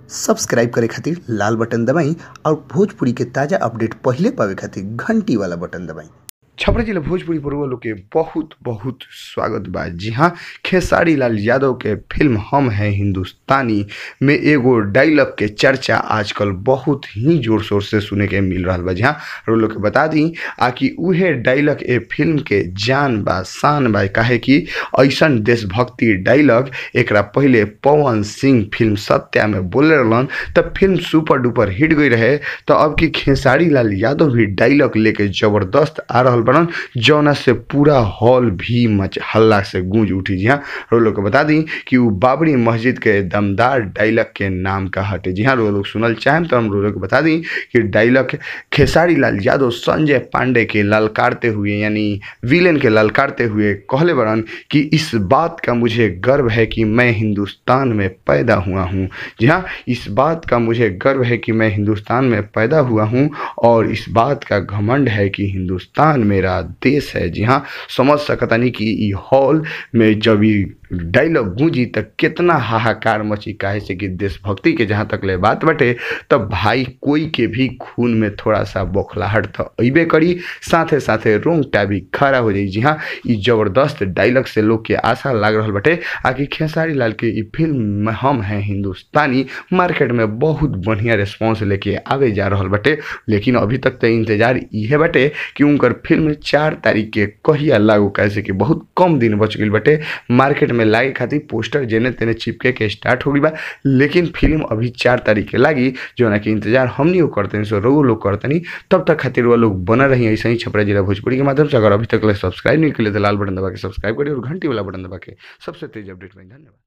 Subscribe करे खातिर लाल button दबाई और भोजपुरी के ताज़ा अपडेट पहिले पावे खातिर घंटी वाला बटन दबाई। छपरा जिला भोजपुरी पर लोग के बहुत बहुत स्वागत बा। जी हाँ, खेसारी लाल यादव के फिल्म हम हैं हिंदुस्तानी में एगो डायलॉग के चर्चा आजकल बहुत ही जोर शोर से सुने के मिल रहा बा। जी हाँ, लोग के बता दी आकि उहे डायलॉग ए फिल्म के जान बा शान बा, काहे कि ऐसन देशभक्ति डायलॉग एकरा पहले पवन सिंह फिल्म सत्या में बोले रहलन तब फिल्म सुपर डुपर हिट गई रहे। तो अब की खेसारी लाल यादव भी डायलॉग लेके जबरदस्त आ रहा बनन, जौना से पूरा हॉल भी मच हल्ला से गूंज उठी। जी हाँ, लोग के बता दी कि वो बाबरी मस्जिद के दमदार डायलॉग के नाम का हटे। जी हाँ, लोग सुनल चाहें तो हम लोग के बता दी कि डायलॉग खेसारी लाल यादव संजय पांडे के ललकारते हुए यानी विलेन के ललकारते हुए कहले बरन कि इस बात का मुझे गर्व है कि मैं हिंदुस्तान में पैदा हुआ हूँ। जी हाँ, इस बात का मुझे गर्व है कि मैं हिंदुस्तान में पैदा हुआ हूँ और इस बात का घमंड है कि हिंदुस्तान मेरा देश है। जी हाँ, समझ सकतानी कि ई हॉल में जब ई डायलॉग गूंजी तक कितना हाहाकार मची, काहे से कि देशभक्ति के जहाँ तक ले बात बटे तब भाई कोई के भी खून में थोड़ा सा बौखलाहट तो अबे करी, साथे साथे रोंगटा भी खड़ा हो जाई। जी हाँ, ई जबरदस्त डायलॉग से लोग के आशा लाग रहा बटे आकि खेसारी लाल के ई फिल्म हम हैं हिंदुस्तानी मार्केट में बहुत बढ़िया रिस्पॉन्स लेके आवे जा रहा बटे। लेकिन अभी तक तो इंतजार इहे बटे कि उनकर फिल्म 4 तारीख के कहिया लागू, कैसे कि बहुत कम दिन बच गई बटे। मार्केट में लागे खातिर पोस्टर जेने तेने चिपके के स्टार्ट हो गई बा, लेकिन फिल्म अभी 4 तारीख के लागी, जो ना कि इंतजार हमनी करते सो रो लोग करतनी। तब तक खातिर वो लोग बना रही ऐसे ही छपरा जिला भोजपुरी के माध्यम से। अगर अभी तक सब्सक्राइब नहीं किया तो लाल बटन दबा के सब्सक्राइब करिए और घंटी वाला बटन दबा के सबसे तेज अपडेट में। धन्यवाद।